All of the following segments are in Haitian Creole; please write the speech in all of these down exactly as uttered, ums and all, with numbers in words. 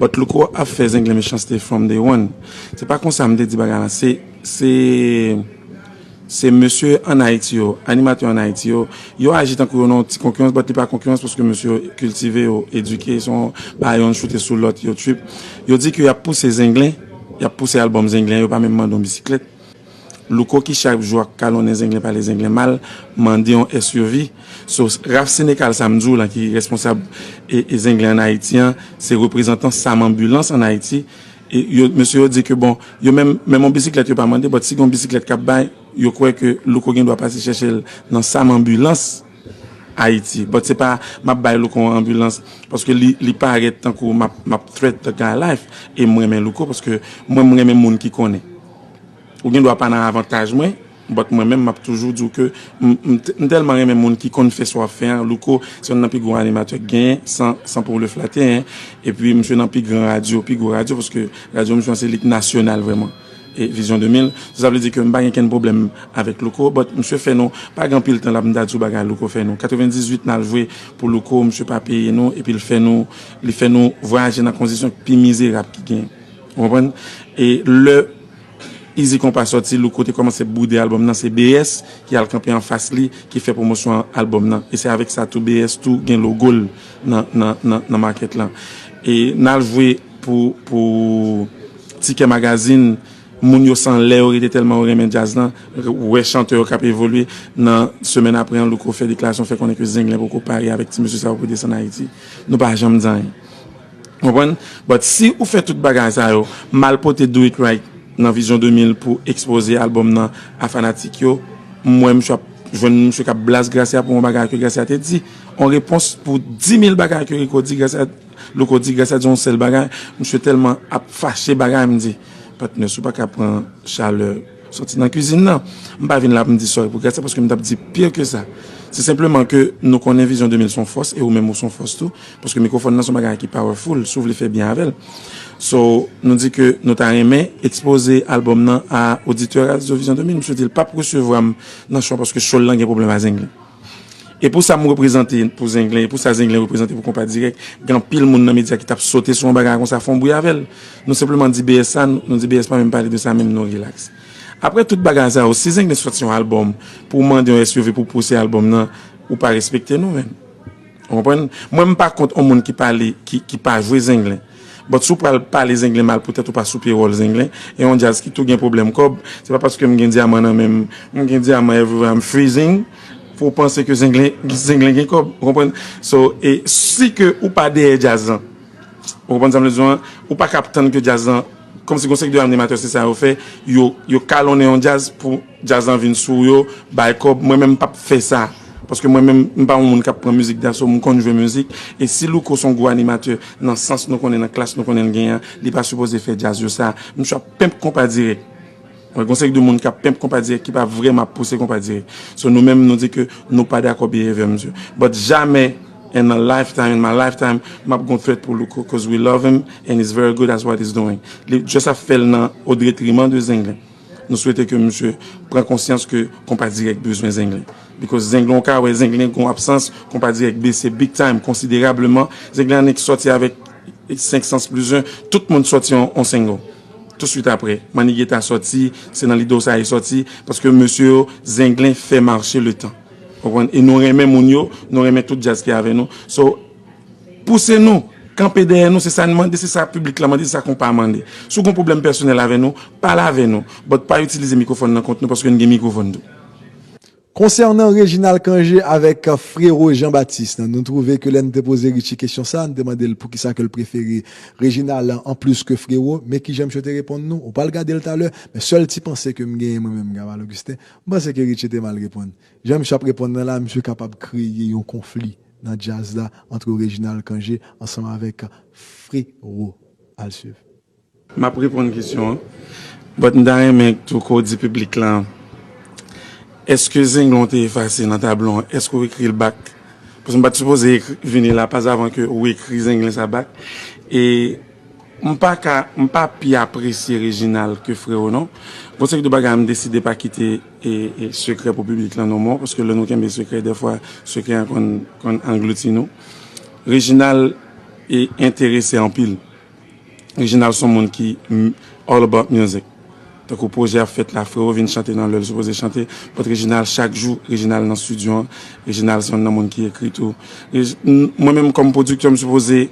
But Louko ap fè Zenglen mechanste from day one. Se pa konsa m te di bagay la. Se, se, se mesye ann Ayiti yo, animatè ann Ayiti yo, yo aji tankou yo nan yon ti konkirans, but li pa konkirans paske mesye yo kiltive, yo edike, se yon bagay youn choute sou lòt, yo trip. Yo di ke y ap pouse Zenglen, y ap pouse albòm Zenglen, yo pa menm mande yon bisiklèt. Louko ki chak jou ap kalonnen Zenglen, pale Zenglen mal, mande yon S U V. So, Ralph Sénécal sa m di w lan ki responsab e, e Zenglen ann Ayiti an, se reprezantan Sam Ambulance ann Ayiti. E yo, mesye yo di ke bon, yo menm, menm yon bisiklèt yo pa mande, but si gen yon bisiklèt k ap bay, yo kwè ke Louko gen dwa pase chèche l nan Sam Ambulance Ayiti. But se pa m ap bay Louko yon anbilans, paske li, li parèt tankou m ap, m ap threat the guy life. E m renmen Louko, paske mwen, m renmen moun ki konnen. Ou gen dwa pa nan avantaj mwen, but mwen menm, m ap toujou di w ke m, m t-, m tèlman renmen moun ki konn fè sa w ap fè an. Louko, se youn nan pi gwo animatè k genyen, san, san pou le flate, en. Epi, misye nan pi gran radyo, pi gwo radyo, paske radyo misye an se lit nasyonal vrèman. E Vizyon de mil, so sa vle di ke m pa gen kenn pwoblèm avèk Louko, but misye fè nou, pa gen anpil tan la pou m ta di w bagay Louko fè nou. Katrevendizuit n al jwe pou Louko, misye pa peye nou, epi l fè nou, li fè nou vwayaje nan kondisyon ki pi mizerab ki genyen. Ou konprann? E lè Easy Konpa sòti, Louko te kòmanse boude albòm nan, se B S ki al kanpe anfas li, ki fè pwomosyon albòm nan. E se avèk sa tou, B S tou gen logo l nan, nan, nan, nan makèt lan. E n al jwe pou, pou Tikè Magazine, moun yo san lè yo rete tèlman yo renmen djaz lan, wè chantè yo k ap evolye. Nan semèn apre an, Louko fè deklarasyon, fè konnen ke Zenglen poko pare avèk ti mesye sa yo pou desann Ayiti. Nou pa janm di anyen. Konprann? But si ou fè tout bagay sa yo, m al pote Do It Right nan Vizyon de mil pou ekspoze albòm nan a fanatik yo, m wè misye ap jwenn misye k ap blast Gracia pou yon bagay ke Gracia te di. Yon repons pou dis mil bagay ke Rico di, Gracia, Louko di, Gracia di yon sèl bagay, misye tèlman ap fache bagay, m di, patnè, si w pa ka pran chalè soti nan kwizin nan. M pa vin la pou m di sorry pou Gracia, paske m t ap di pire ke sa. Se senpleman ke nou konnen Vizyon de mil se yon fòs, e ou menm ou se yon fòs tou, paske mikwofòn nan se yon bagay ki powerful, si w vle fè byen avè l. So, nou di ke nou ta renmen ekspoze albòm nan a oditè Radyo Vizyon de mil. Misye di l p ap resevwa m nan show an paske show l lan gen pwoblèm a Zenglen. E pou sa m reprezante pou Zenglen, e pou sa Zenglen reprezante pou Konpa Dirèk, gen anpil moun nan medya ki t ap sote sou yon bagay konsa, fè yon bri avè l. Nou senpleman di B S sa, nou, nou di B S pa menm pale de sa, menm nou rilaks. Apre tout bagay sa yo, si Zenglen sòti yon albòm, pou w mande yon S U V pou pouse albòm nan, ou pa respekte nou menm. Ou konprann? Mwen, m pa kont yon moun ki pale, ki, ki pa jwe Zenglen. But si w pral pale Zenglen mal poutèt ou pa sou pewòl Zenglen, e yon djaz ki tou gen pwoblèm kòb, se pa paske m gen dyaman nan men m, m gen dyaman everywhere, I'm freezing, pou w panse ke Zenglen, Zenglen gen kòb, ou konprann? So, e si ke ou pa dèyè djaz lan, ou konprann sa m vle di w an, ou pa ka ap tann ke djaz lan, kòmsi gon seri de animatè se sa yo fè, yo, yo kalonnen yon djaz pou djaz lan vin sou yo, bay kòb, mwen menm m p ap fè sa. Paske mwen menm, m pa yon moun k ap pran mizik daso, m konn jwe mizik. E si Louko se yon gwo animatè, nan sans nou konnen, nan klas nou konnen l genyen an, li pa sipoze fè djaz yo sa. Misye ap pimp Konpa Dirèk. Gon seri de moun k ap pimp Konpa Dirèk ki pa vrèman ap pouse Konpa Dirèk. So nou menm, nou di ke nou pa dakò behavior misye. But jamè in a lifetime, in my lifetime, m ap gon threat pou Louko, cause we love him and he's very good at what he's doing. Li just ap fè l nan o detriman de Zenglen. Nou swete ke misye pran konsyans ke Konpa Dirèk bezwen Zenglen. Because Zenglen, ou ka wè Zenglen gon absans, Konpa Dirèk bese big time, konsiderableman. Zenglen annik sòti avèk senk sans plis en, tout moun sòti on, on single. Touswit apre, Manigeta sòti, se nan lide w sa e sòti, paske mesye yo, Zenglen fè mache le tan. Ou konprann? E nou renmen moun yo, nou renmen tout djaz ki avè nou. So, pouse nou, kanpe dèyè nou, se sa n mande, se sa piblik la mande, se sa Konpa mande. Si w gen pwoblèm pèsonèl avè nou, pale avè nou, but pa itilize mikwofòn nan kont nou, paske n gen mikwofòn tou. Konsènan Reginald Cangé avèk Frero Jean Baptiste, nou twouve ke lè n te poze Richie kesyon sa, n te mande l poukisa ke l prefere Reginald anplis ke Frero, men kijan misye te reponn nou, ou pral gade l talè, men sèl ti panse ke m genyen mwen menm, Gamal Augustin, m panse ke Richie te mal reponn. Jan misye ap reponn nan la, misye kapab kreye yon konfli nan djaz la ant Reginald Cangé ansanm avèk Frero. Al swiv. M ap reponn kesyon an. But m ta renmen tou ke w di piblik la, èske Zenglen w te efase nan tablo an, èske w ekri l back? Paske m pa t sipoze ekri, vini la pas avan ke w ekri Zenglen sa back. E m pa ka, m pa pi apresye Reginald ke Frero non. Gon seri de bagay m deside pa kite e, e sekrè pou piblik lan non more, paske lè nou kenbe sekrè, dèfwa sekrè an konn, konn anglouti nou. Reginald e enterese anpil. Reginald se yon moun ki mm, all about music. Tankou pwojè ap fèt la, Frero vin chante nan lè l sipoze chante. But Reginald, chak jou, Reginald nan estidyo an. Reginald se youn nan moun ki ekri tou. Reg- m- mwen menm kòm pwodiktè, m sipoze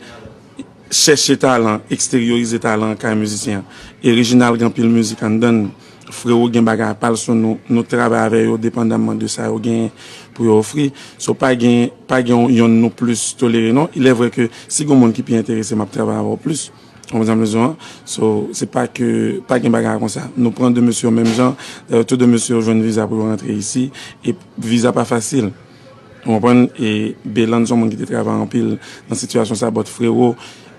chèche talan, eksteryorize talan kay mizisyen an. E Reginald gen anpil mizik anndan l. Frero gen bagay pa l, so nou, nou travay avè yo depandamman de sa yo genyen pou yo ofri. So pa gen, pa gen yon, yonn nou plis tolere non. Il est vrai que si gen moun ki pi enterese, m ap travay avè w plis. Ou konprann sa m vle di w an? So, se pa ke, pa gen bagay konsa. Nou pran de mesye yo menm jan. Dayè, tou de mesye yo jwenn viza pou yo rantre isi. E viza pa fasil. Ou konprann? E Belan se yon moun ki te travay anpil nan sitiyasyon sa, but Frero,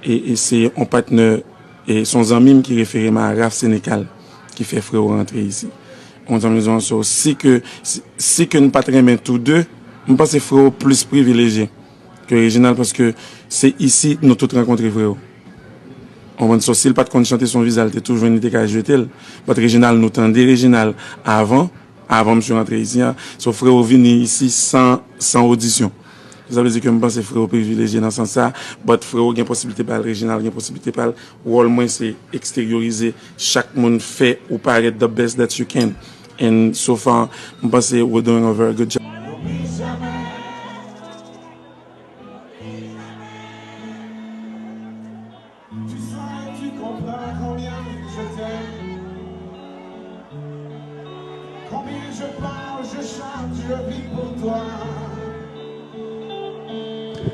e, e se yon patnè, e se yon zanmi m ki refere m a Raf Senegal, ki fè Frero rantre isi. Ou konprann sa m vle di w an? So, si ke, si, si ke n pa t renmen tou de, m panse Frero plis privilejye ke Reginald, paske se isi nou tout rankontre Frero. Ou konprann? So, si l pa t konn chante, se yon viza l te tou jwenn, li te ka jete l. But Reginald, nou tande Reginald avan, avan misye rantre isi an. So, Frero vini isi san, san odisyon. Sa vle di ke m panse Frero privilejye nan sans sa, but Frero gen posiblite pa l, Reginald gen posiblite pa l. Wòl mwen se eksteryorize, chak moun fè ou parèt the best that you can. And so far, m panse we're doing a very good job.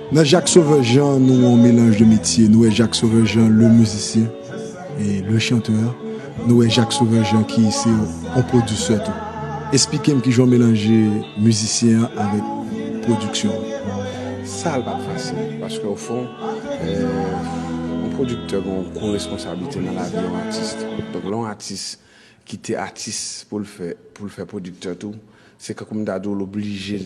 Nan Jacques Sauveur Jean, nou wè yon melanj de metye. Nou wè Jacques Sauveur Jean, le mizisyen e le chantè. Nou wè Jacques Sauveur Jean ki se yon pwodisè tou. Esplike m kijan w melanje mizisyen an avèk pwodiksyon an. Sa l pa t fasil, paske ofon, yon pwodiktè gen yon gwo responsablite nan lavi yon atis. Donk lè yon atis kite atis pou l fè, pou l fè pwodiktè tou, se kankou m ta di w l oblije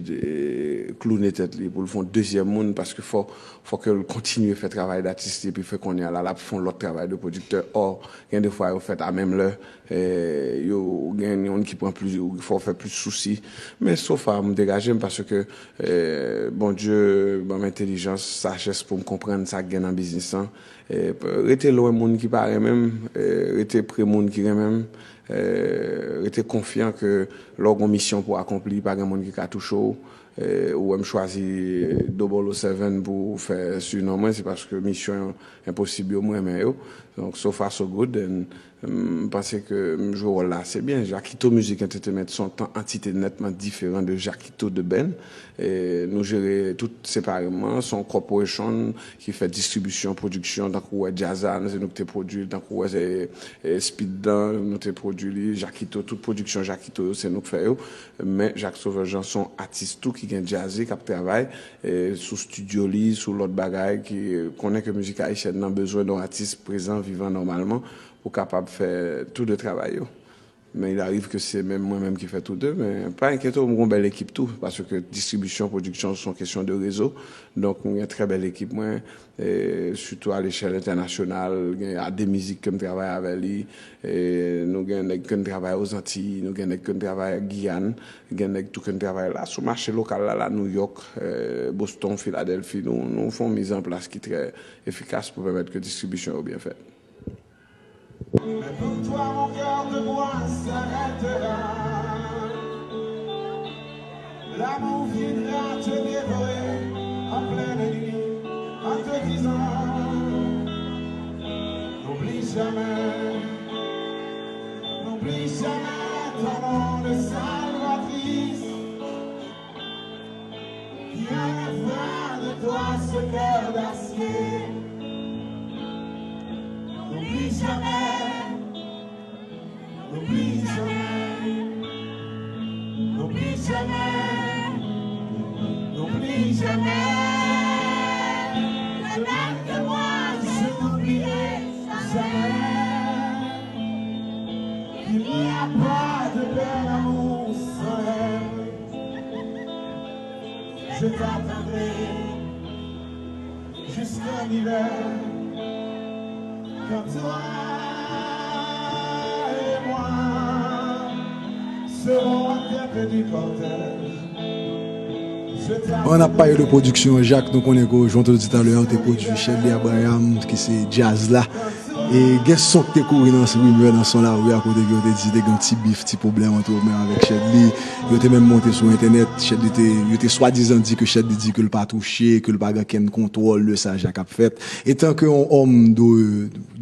klounen tèt li pou l fè yon dezyèm moun, paske fò, fò ke l kontinye fè travay datis li epi fè kounye a la l ap fè yon lòt travay de pwodiktè. Ò, gen de fwa yo fèt a menm lè, yo gen youn ki pran plis, fò w fè plis sousi. Men so far m degaje m paske Bondye ban m entèlijans, sajès pou m konprann sa k gen nan biznis lan. Rete lwen moun ki pa renmen m, rete pre moun ki renmen m, rete konfyan ke lè w gen yon misyon pou w akonpli, pa gen moun ki ka touche w. Ou wè m chwazi double oh seven pou fè sinon mwen, se paske misyon enposib yo m renmen yo. Donk so far so good, and m panse ke m jwe wòl la ase byen. Jakito Music Entertainment se yon antite nètman diferan de Jakito The Band. Nou jere tout separeman, se yon corporation ki fè distribisyon, pwodiksyon, tankou w wè djaz la, se nou ki te pwodui l, tankou w wè Speed lan, nou te pwodui li, Jakito, tout pwodiksyon Jakito yo, se nou k fè yo. Men Jacques Sauveur Jean se yon atis tou ki gen djaz li k ap travay sou estidyo li, sou lòt bagay, ki konnen ke mizik ayisyèn nan bezwen de yon atis prezan, vivan nòmalman pou kapab fè tou de travay yo. Men il arrive ke se menm mwen menm ki fè tou de, men pa enkyete w, m gon bèl ekip tou, paske distribisyon, pwodiksyon se yon kesyon de rezo. Donk m gen trè bèl ekip mwen, sitou a lechèl entènasyonal, gen Ade Mizik ke m travay avè li, nou gen nèg ke n travay Ozantiy, nou gen nèg ke n travay Giyàn, gen nèg tou ke n travay la sou mache lokal la, la Nouyòk, Boston, Filadèlfi, nou, nou fè yon mizanplas ki trè efikas pou pèmèt ke distribisyon yo byen fèt. Mais pour toi, mon cœur de bois s'arrêtera. L'amour viendra te dévorer en pleine nuit, en te disant, n'oublie jamais, n'oublie jamais ton nom de salvatrice. Qui arrêtera de toi ce cœur d'acier. N'oublie jamais, n'oublie jamais, n'oublie jamais, n'oublie jamais. De même que moi je n'oublierai jamais qu'il n'y a pas de bel amour sans haine. Je t'attendrai jusqu'en hiver, quand toi et moi serons en tête du cortège. Je Bon, n ap pale de pwodiksyon an, Jak, nou konnen ke, jan w te di talè a, ou te pwodui Chedly Abraham, ki se djaz la. E gen son ki te kouri nan rimè nan son lari a, kote ke yo te di te gen yon ti bif, ti pwoblèm ant ou menm avèk Chedly. Yo te menm monte sou entènèt, Chedly te, yo te swadizan di ke Chedly di ke l pa touche, ke l pa gen kenn kontwòl de sa jak ap fèt. Etan ke yon òm de,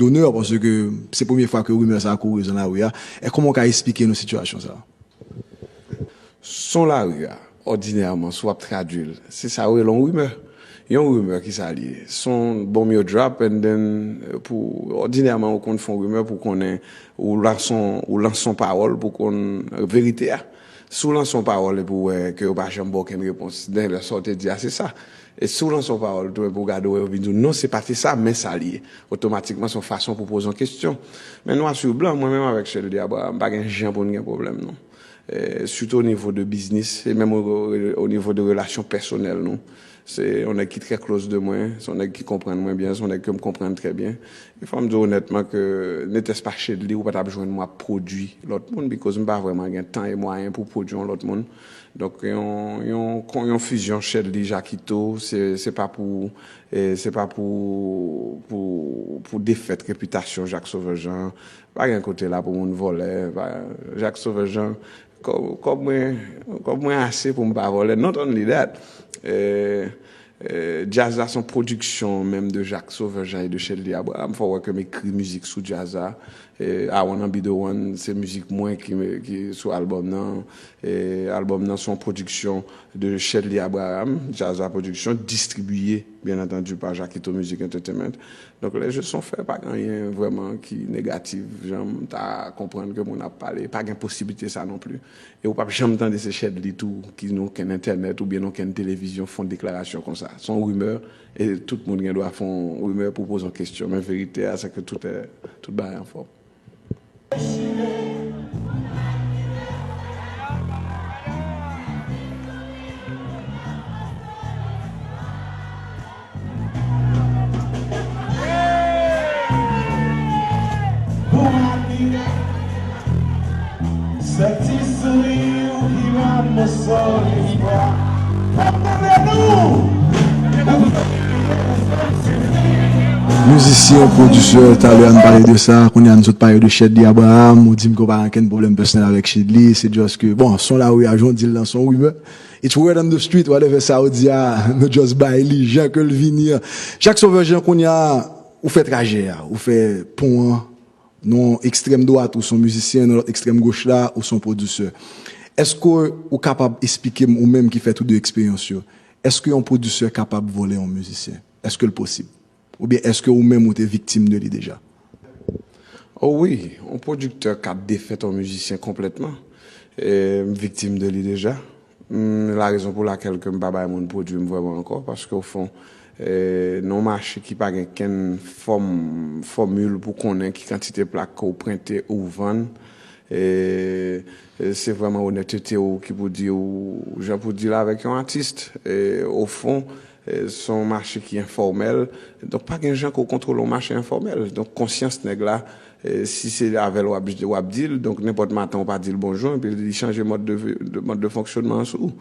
d'onè, paske se premye fwa ke rimè sa a kouri nan lari a, e kòman w ka esplike nou sitiyasyon sa a? Son lari a, òdinèman, si w ap tradui l, se sa yo rele yon rimè. Yon rimè, ki sa l ye? Se yon bonm yo drop, and then, pou, òdinèman, ou konn fè yon rimè pou konnen, ou lanse yon, ou lanse yon pawòl pou konn verite a. Si w lanse yon pawòl epi w wè ke yo pa janm ba w okenn repons, den lè sa w te di a, se sa. E si w lanse yon pawòl tou, epi w gade w wè yo vin di w, non, se pa te sa, men sa l ye. Otomatikman, se yon fason pou poze yon kesyon. Men nwa sou blan, mwen menm avèk Chedly Abraham, pa gen jan pou n gen pwoblèm, non. Eh, sitou o nivo de biznis, e menm o, o nivo de relasyon pèsonèl nou. Se yon nèg ki trè close de mwen, se yon nèg ki konprann mwen byen, se yon nèg ke m konprann trè byen. E fò m di w onètman ke netès pa Chedly, ou pa t ap jwenn mwen ap pwodui lòt moun, because m pa vrèman gen tan e mwayen pou pwodui yon lòt moun. Donk, yon, yon, yon fizyon Chedly Jakito, se, se pa pou, eh, se pa pou, pou, pou defèt repitasyon Jacques Sauveur Jean. Pa gen kote la pou moun vòlè. Pa, Jacques Sauveur Jean, kòb, kòb mwen, kòb mwen ase pou m pa vòlè. Not only that, eh, eh, djaz la se yon pwodiksyon menm de Jacques Sauveur Jean e de Chedly Abraham. Fò w wè ke m ekri mizik sou djaz la. Eh, I Wanna Be The One, se mizik mwen ki, ki sou albòm nan. Eh, albòm nan se yon pwodiksyon de Chedly Abraham, Djaz la Production, distribiye, byen antandi, pa Jakito Music Entertainment. Donk, les jeux sont faits, pa gen anyen vrèman ki negatif, jan m ta konprann ke moun ap pale. Pa gen posiblite sa non pli. E ou p ap janm tande se Chedly tou ki nan okenn entènèt oubyen nan okenn televizyon fè yon deklarasyon konsa. Se yon rimè, e tout moun gen dwa fè yon rimè pou poze yon kesyon. Men verite a, se ke tout, tout bagay anfòm. Mizisyen, pwodisè, talè a n pale de sa, kounye a n sot pale de Chedly Abraham, ou di m ke w pa gen okenn pwoblèm pèsonèl avèk Chedly, se just ke, bon, son lari a, jan w di l lan, se yon rimè. It's word on the street, whatever sa w di a, nou just bay li jan ke l vini an. Jacques Sauveur Jean, kounye a, ou fè trajè a, ou fè pon an, nan ekstrèm dwat, ou se yon mizisyen, nan lòt ekstrèm goch la, ou se yon pwodisè. Èske ou kapab esplike m, ou menm ki fè tou de eksperyans yo, èske yon pwodisè kapab vòlè yon mizisyen? Èske l posib? Oubyen èske ou menm ou te viktim de li deja? O wi, yon pwodiktè ka defèt yon mizisyen konplètman. E, m viktim de li deja. Hmm, la rezon pou lakèl ke m pa bay moun pwodui m vrèman ankò, paske o fon, eh, nan yon mache ki pa gen kenn fòm, fòmil pou konnen ki kantite plak ke w prente ou vann, eh, eh, se vrèman onètete w ki pou di w, jan pou di l avèk yon atis. Eh, o fon, eh, se yon mache ki enfòmèl. Donk, pa gen jan ke w kontwole yon mache enfòmèl. Donk, konsyans nèg la, eh, si se avè l w ap, w ap di l, donk, nenpòt maten w pa di l bonjou, epi li chanje mòd de, de, mòd de fonksyonman an sou ou.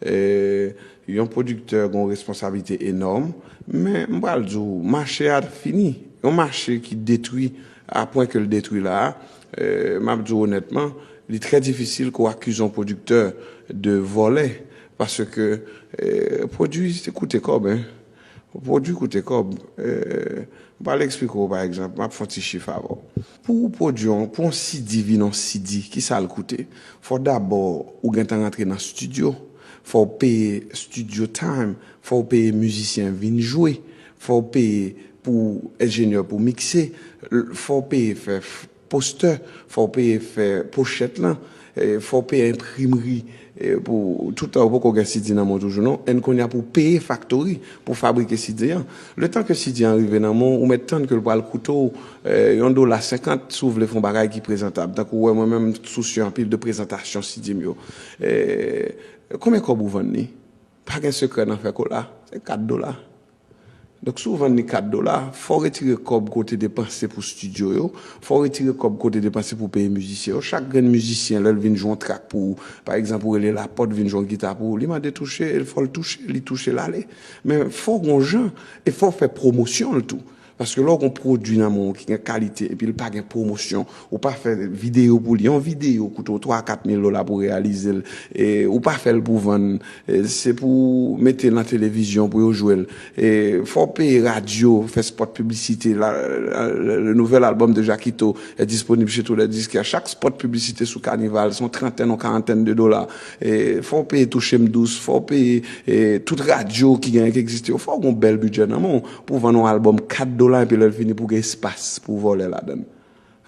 Eh, yon pwodiktè gen yon responsablite enòm, men m pral di w, mache a fini. Yon mache ki detwi, a pwen ke l detwi la a, eh, m ap di w onètman, li trè difisil ke w akize yon pwodiktè de vòlè, paske, eh, pwodui se koute kòb, en. Pwodui koute kòb. Eh, m pral eksplike w, pa egzanp, m ap fè yon ti chif avè w. Pou w pwodui yon, pou yon C D vin yon C D, ki sa l koute? Fò dabò ou gentan rantre nan estidyo, fò w peye studio time, fò w peye mizisyen vin jwe, fò w peye pou enjenyè pou mikse, l-, fò w peye fè f-, postè, fò w peye fè pochèt lan, eh, fò w peye enprimri, eh, pou, toutan ou poko gen C D nan men w toujou non, and kounye a pou w peye faktori pou fabrike C D an. Letan ke C D an rive nan men w, ou mèt tann ke l pral koute w, eh, yon dola senkant si w vle fè yon bagay ki prezantab. Tankou w wè mwen menm m sousye anpil de prezantasyon C D m yo. Eh, konbyen kòb ou vann li? Pa gen sekrè nan fè kola, se kat dola. Donk, si w vann li kat dola, fò w retire kòb ke w te depanse pou estidyo yo, fò w retire kòb ke w te depanse pou peye mizisyen yo. Chak grenn mizisyen, lè l vin jwe yon trak pou ou, pa egzanp, ou rele Lapòt vin jwe yon gita pou ou, li mande touche, e fò l touche, li touche l ale. Men fò w gen yon jan, e fò w fè pwomosyon l tou. Paske lè w gen yon pwodui nan men w ki gen kalite epi l pa gen pwomosyon, ou pa fè videyo pou li. Yon videyo koute w twa kat mil dola pou reyalize l. E ou pa fè l pou vann. E se pou mete l nan televizyon pou yo jwe l. E fò w peye radyo, fè spòt piblisite. La, la, le nouvel album de Jakito est disponible chez tous les disquaires. Chak spòt piblisite sou Kanival, se yon trantèn, yon karantèn de dola. E fò w peye Touche m dous, fò w peye e, tout radyo ki genyen ki egziste yo. Fò w gen yon bèl bidjè nan men w pou w vann yon albòm kat dola epi lè l fini pou w gen espas pou w vòlè ladan l.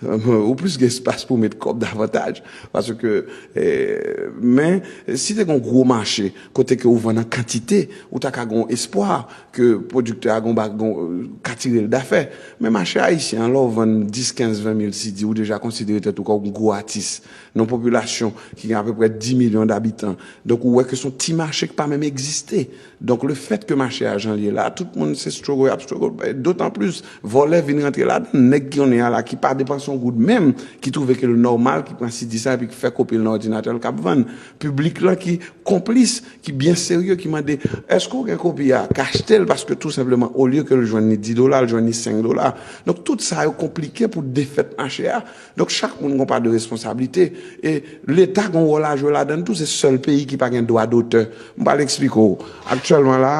Ou plis gen espas pou w met kòb davantaj. Paske, e, men, si te gen yon gwo mache kote ke ou vann an kantite, ou ta ka gen yon espwa ke pwodiktè a gon ba gon ka tire l dafè. Men mache ayisyen an, lè w vann dis, kenz, ven mil C D, ou deja konsidere tèt ou kòm yon gwo atis nan yon popilasyon ki gen apeprè dis milyon dabitan. Donk ou wè ke se yon ti mache ki pa menm egziste. Donk le fèt ke mache a jan l ye la, tout moun se struggle y ap struggle. Dotan plis, vòlè vin rantre ladan l. Nèg ki konnen a la, ki pa depanse yon goud menm, ki twouve ke l nòmal, ki pran C D sa epi ki fè kopi l nan òdinatè l k ap vann. Piblik lan ki konplis, ki byen serye, ki mande, èske w gen kopi a? K achte l, paske tou senpleman, olye ke l jwenn li dis dola, l jwenn li senk dola. Donk tout sa yo konplike pou defèt mache a. Donk chak moun gen yon pa de responsablite. E Leta gen yon wòl a jwe ladan l tou, se sèl peyi ki pa gen dwa dotè. M pral eksplike w. Aktyèlman la,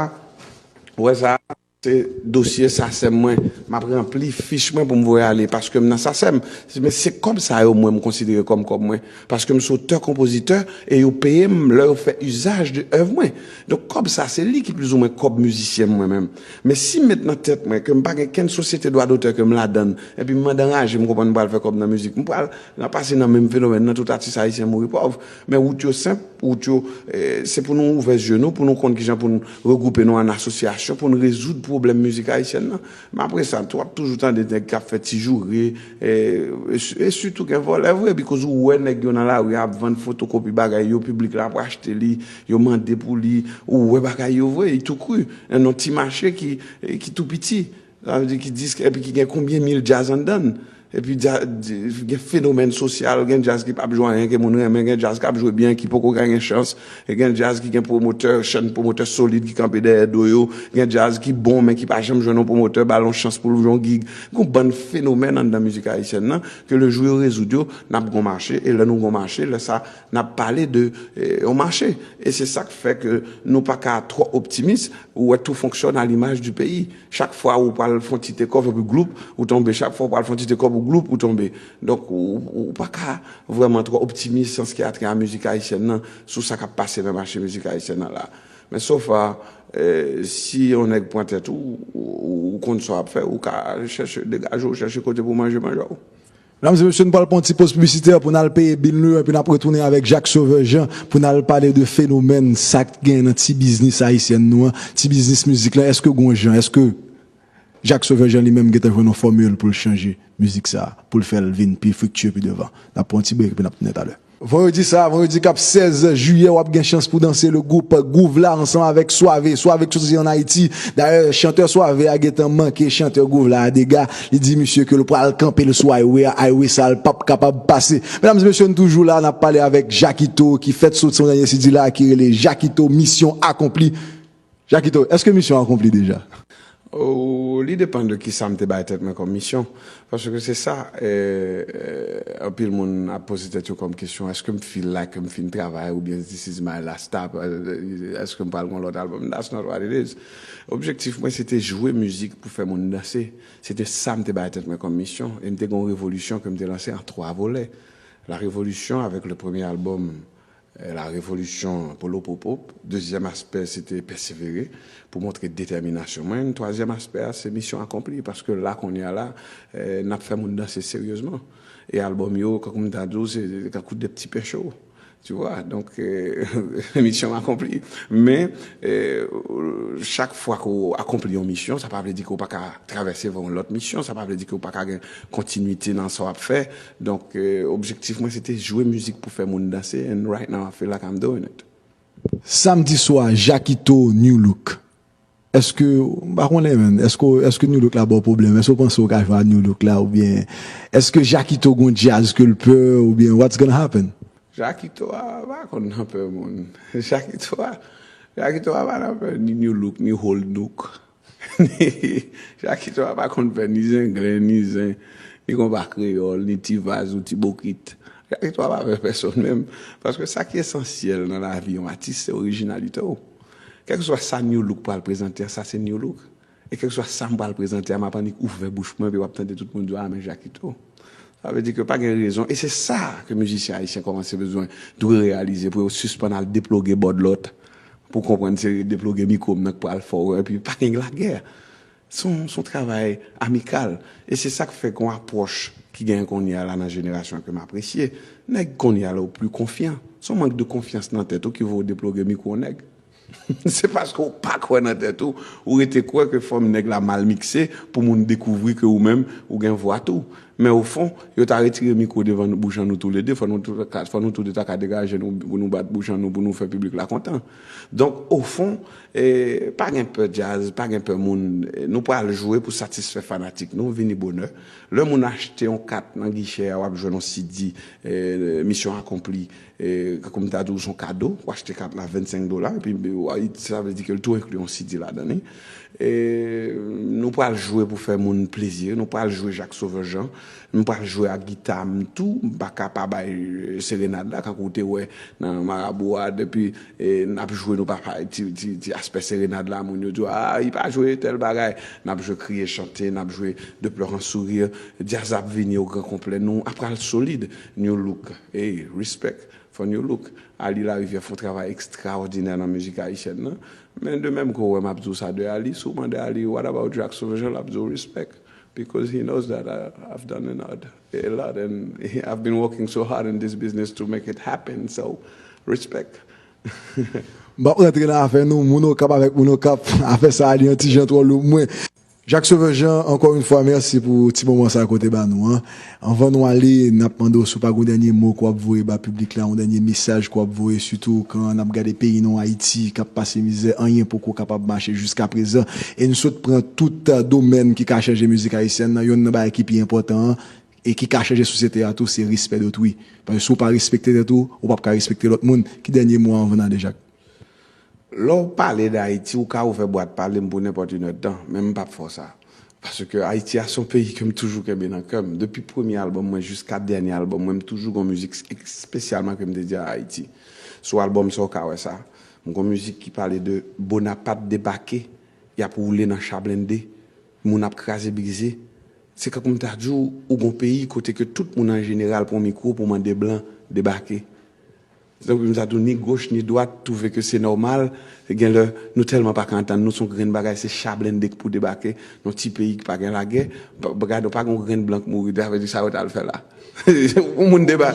ou wè sa, se dosye SACEM mwen. M ap ranpli fich mwen pou m voye ale, paske m nan SACEM. Men se kòb sa yo mwen m konsidere kòm kòb mwen. Paske m se otè konpozitè e yo peye m lè yo fè izaj de èv mwen. Donk kòb sa se li ki plizoumwen kòb mizisyen m mwen menm. Men si m met nan tèt mwen ke m pa gen kenn sosyete dwa dotè ke m ladan l, epi m mande anraje m konprann m pral fè kòb nan mizik, m pral nan pase nan menm fenomèn nan, tout atis ayisyen mouri pòv. Men wout yo senp, wout yo, eh, se pou nou ouvè zye nou, pou nou konn kijan pou n regwoupe nou an asosyasyon, pou n rezoud pwoblèm mizik ayisyèn nan. Men apre sa tou, w ap toujou tande nèg k ap fè ti joure, eh, e, e sitou gen vòlè vre, because ou wè nèg yo nan lari ap vann fotokopi bagay yo, piblik la ap achte li, yo mande pou li, ou wè bagay yo vre, li tou kri. Nan yon ti mache ki, ki tou piti. Sa vle di ki disk, epi ki gen konbyen mil djaz anndan l. Epi dja-, di-, gen fenomèn sosyal, gen djaz ki p ap jwe anyen ke moun renmen, gen djaz k ap jwe byen ki poko genyen chans, e gen djaz ki gen pwomotè, chèn pwomotè solid ki kanpe dèyè do yo, gen djaz ki bon men ki pa janm jwenn yon pwomotè ba l yon chans pou l jwe yon gig. Gen yon bann fenomèn anndan mizik ayisyèn nan ke le jou yo rezoud yo, n ap gen yon mache, e lè nou gen yon mache, lè sa n ap pale de, eh, yon mache. E se sa k fè ke nou pa ka twò optimis, ou wè tout fonksyòn a limaj di peyi. Chak fwa ou pral fè yon ti take off epi gloup, ou tonbe. Chak fwa ou pral fè yon ti take off, ou gloup, ou tonbe. Donk, ou, ou pa ka vrèman twò optimis an ce qui a trait a mizik ayisyèn nan, sou sa k ap pase nan mache mizik ayisyèn nan la. Men so far, eh, si yon nèg pran tèt ou, ou, ou konn sa w ap fè, ou ka chèche degaje w, chèche kote pou manje, manje w. Medam e mesye, nou pral pran yon ti poz piblisitè pou n al peye bil nou yo, epi n ap retounen avèk Jacques Sauveur Jean pou n al pale de fenomèn sa k gen nan ti biznis ayisyèn nou an, ti biznis mizik lan. Èske gon jan, èske Jacques Sauveur Jean li menm gentan jwenn yon fòmil pou l chanje mizik sa, pou l fè l vin pi friktye pi devan? N ap pran yon ti brek epi n ap tounen talè. Vandredi sa, vandredi k ap sèz jiyè, w ap gen chans pou danse le gwoup Groove la ansanm avèk Soave. Soave k soti an Ayiti. Dayè, chantè Soave a gentan manke chantè Groove la a dega. Li di misye ke l pral kanpe l sou highway a, highway sa l p ap kapab pase. Medam e mesye, n toujou la, n ap pale avèk Jakito ki fèk soti yon dènye C D la ki rele Jakito Misyon Akonpli. Jakito, èske misyon akonpli deja? Oh, li depann de kisa m te bay tèt mwen kòm misyon. Paske se sa, eh, eh, anpil moun ap poze tèt yo kòm kesyon, èske m feel like m fin travay oubyen this is my last stop? Eh, èske m pral gen yon lòt album? That's not what it is. Objektif mwen, se te jwe mizik pou fè moun danse. Se te sa m te bay tèt mwen kòm misyon. E m te gen yon revolisyon ke m te lanse an twa volè. La Révolution, avec le premier album, eh, La Révolution Polo Popo. Dezyèm aspè, se te pèsevere pou montre detèminasyon mwen. Twazyèm aspè a, se misyon akonpli, paske la, kounye a la, eh, n ap fè moun danse seryezman. E albòm yo, kankou m ta di w, se kankou de pti pen cho. Tu vois? Donk, eh, misyon akonpli. Men, eh, chak fwa ke w akonpli yon misyon, sa pa vle di ke w pa ka travèse vè yon lòt misyon, sa pa vle di ke w pa ka gen kontinwite nan sa w ap fè. Donk, eh, objektif mwen, se te jwe mizik pou fè moun danse, and right now, I feel like I'm doing it. Samdi swa, Jakito, New Look. Èske, m pa konnen, man, èske, èske New Look la ba w pwoblèm? Èske w panse w ka jwe a New Look la, oubyen èske Jakito gon djaz ke l pè, oubyen what's gonna happen? Jakito a pa konn nan pè moun. Jakito a, Jakito a pa nan pè ni New Look, ni Old Look. Jakito a pa konn fè ni zenglen, ni zen, ni konpa kreyòl, ni ti vaz ou ti bokit. Jakito a pa fè pèsonn menm. Paske sa ki esansyèl nan lavi yon atis, se orijinalite w. Kèlkeswa sa New Look pral prezante a, sa se New Look. E kèlkeswa sa m pral prezante a, m ap annik ouvè bouch mwen, epi w ap tande tout moun di, "Ah, men Jakito." Sa vle di ke pa gen rezon. E se sa ke mizisyen ayisyen kòmanse bezwen, dwe reyalize pou yo sispann al deploge bòdlòt, pou konprann se deploge mikwo m nan k pral fè w, epi pa gen lagè. Se yon, se yon travay amikal. E se sa k fè gen yon apwòch ki genyen kounye a la nan jenerasyon ke m apresye. Nèg kounye a la yo pli konfyan. Se yon mank de konfyans nan tèt ou ki voye w deploge mikwo nèg. Se paske w pa kwè nan tèt ou, ou rete kwè ke fòm nèg la mal mikse pou moun dekouvri ke ou menm, ou gen vwa tou. Men o fon, yo ta retire mikwo devan nou, bouch an nou toulede, fò nou tou ka, fò nou tou de ta ka degaje nou pou nou bat bouch an nou, pou nou fè piblik la kontan. Donk, o fon, e, pa gen pè djaz, pa gen pè moun. E, nou pral jwe pou satisfè fanatik nou, vini bonè. Lè moun achte yon kat nan gichè a, w ap jwenn yon C D, e, misyon akonpli. E, kòm m ta di w, se yon kado, w achte kat la vennsenk dola, epi w a, sa vle di ke l tou enkli yon C D ladan li. E, nou pral jwe pou fè moun plezi, nou pral jwe Jacques Sauveur Jean, nou pral jwe ak gita m tou, m pa ka pa bay, e, serenad la, kankou w te wè nan Marabou a, depi, e, n ap jwe, nou pa bay ti, ti, ti aspè serenad la, moun yo di w, "Ah, li pa jwe tèl bagay." N ap jwe Kriye Chante, n ap jwe De Pleurs en Sourire, djaz ap vini o gran konplè, nou ap pral solid, New Look, ey, respect. For New Look, Ali Larivière fè yon travay ekstraòdinè nan mizik ayisyèn nan. Men de menm ke w wè m ap di w sa de Ali, si w mande Ali, "What about Jacques Sauveur Jean?" l ap di w, "Respect." Because he knows that I, I've done a lot, a lot, and I've been working so hard in this business to make it happen. So, respect. M p ap rantre nan afè nou, moun Okap avèk moun Okap, afè sa a li yon ti jan twò lou pou mwen. Jacques Sauveur Jean, ankò yon fwa, mèsi pou ti moman sa a ke w te ba nou an. Anvan nou ale, n ap mande w si w pa gen yon dènye mo ke w ap voye ba piblik la, yon dènye mesaj ke w ap voye, sitou kan n ap gade peyi nou, Ayiti, k ap pase mizè, anyen poko kapab mache jiskaprezan. E n sot pran tout, eh, domèn ki ka chanje mizik ayisyèn nan, youn nan bagay ki pi enpòtan an, e ki ka chanje sosyete a tou, se respè dotrui. Paske si w pa respekte tèt ou, ou p ap ka respekte lòt moun. Ki dènye mo a anvan n ale, Jacques? Lè w pale d Ayiti, ou ka ouvè bwat pale m pou nenpòt inèdtan, men m p ap fè w sa. Paske Ayiti a se yon peyi ke m toujou kenbe nan kè m. Depi premye albòm mwen jiska dènye albòm mwen, m toujou gen yon mizik espesyalman ke m dedye a Ayiti. Sou albòm sa, w ka wè sa. M gen yon mizik ki pale de Bonapat debake, y ap woule nan cha blende, moun ap kraze brize. Se kankou m ta di w, ou gen yon peyi kote ke tout moun an jeneral pran mikwo pou mande blan debake. Donk, m ta di w, ni goch ni dwat twouve ke se nòmal. Gen lè, nou tèlman pa ka antann nou, se yon grenn bagay, se cha blende k pou debake nan yon ti peyi ki pa gen lagè. Pa, pa, gade, pa gen yon grenn blan k mouri, sa vle di sa yo t al fè la? Yon moun deba.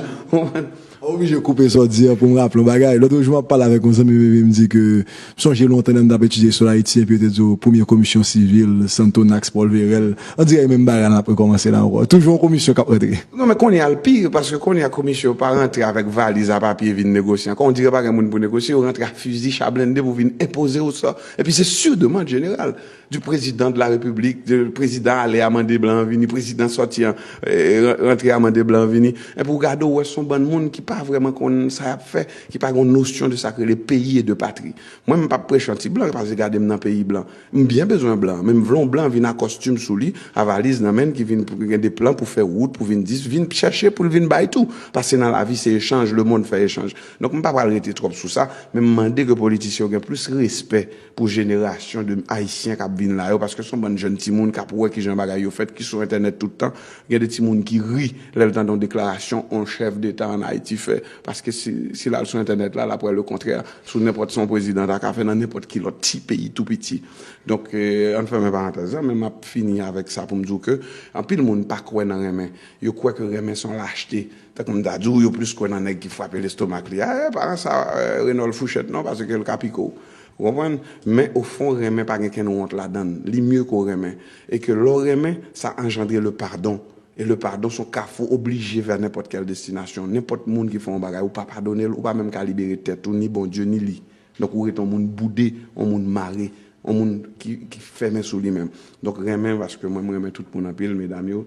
Ou oblije koupe sa w di an pou m raple yon bagay. Lòt jou, m ap pale avèk yon zanmi m epi m di ke m sonje lontan lè m t ap etidye istwa Ayiti, epi yo te di w premye komisyon sivil, Santo Nax, Paul Verel. On dirè menm bagay la ap rekòmanse la ankò. Toujou yon komisyon k ap rantre. Non, men kounye a l pi, paske kounye a komisyon yo pa rantre avèk valiz a papye vin negosye ankò. On dirè pa gen moun pou negosye, yo rantre ak fizi, cha blende pou vin enpoze yo sa. Epi se sur demande générale du président de la République, de prezidan ale a mande blan an vini, prezidan sòti an, eh, rantre a mande blan an vini. Epi w gade, w wè se yon bann moun ki pa vrèman konn sa y ap fè, ki pa gen yon nosyon de sa k rele peyi e de patri. Mwen, m p ap preche anti blan, paske gade m nan peyi blan. M byen bezwen blan, men m vle yon blan vin a kòstim sou li, a valiz nan men l, ki vin pou gen de plan pou fè wout, pou vin dis, vin chèche pou l vin bay tou. Paske nan lavi, se echanj, lemonn fè echanj. Donk, m pa pral rete twòp sou sa, men m mande ke politisyen yo gen plis respè pou jenerasyon de Ayisyen k ap vin la yo, paske se yon bann jèn timoun k ap wè kijan bagay yo fèt, ki sou entènèt tout tan. Gen de timoun ki ri lè l tande yon deklarasyon yon chèf deta ann Ayiti fè, paske si, si l al sou entènèt la, l ap wè lekontrè. Sou nenpòt sa yon prezidan ta ka fè nan nenpòt ki lòt ti peyi tou piti. Donk, eh, ann fèmen parantèz la, men m ap fini avèk sa pou m di w ke anpil moun pa kwè nan renmen. Yo kwè ke renmen se yon lachte. Tankou m ta di w, yo plis kwè nan nèg ki frape lestomak li. A, eh, pa nan sa, eh, Renold Fouchèt non, paske l ka pike w. Ou konprann? Men ofon, renmen pa gen kenn wont ladan l. Li mye ke w renmen. E ke lè w renmen, sa anjandre le padon. E le padon se yon kafou oblije vè nenpòt kèl destinasyon. Nenpòt moun ki fè yon bagay, ou pa padone l, ou pa menm ka libere tèt ou, ni Bondye, ni li. Donk, ou rete yon moun boude, yon moun mare, yon moun ki, ki fèmen sou li menm. Donk, renmen, paske mwen, m renmen tout moun anpil, medam yo,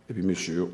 epi mesye yo.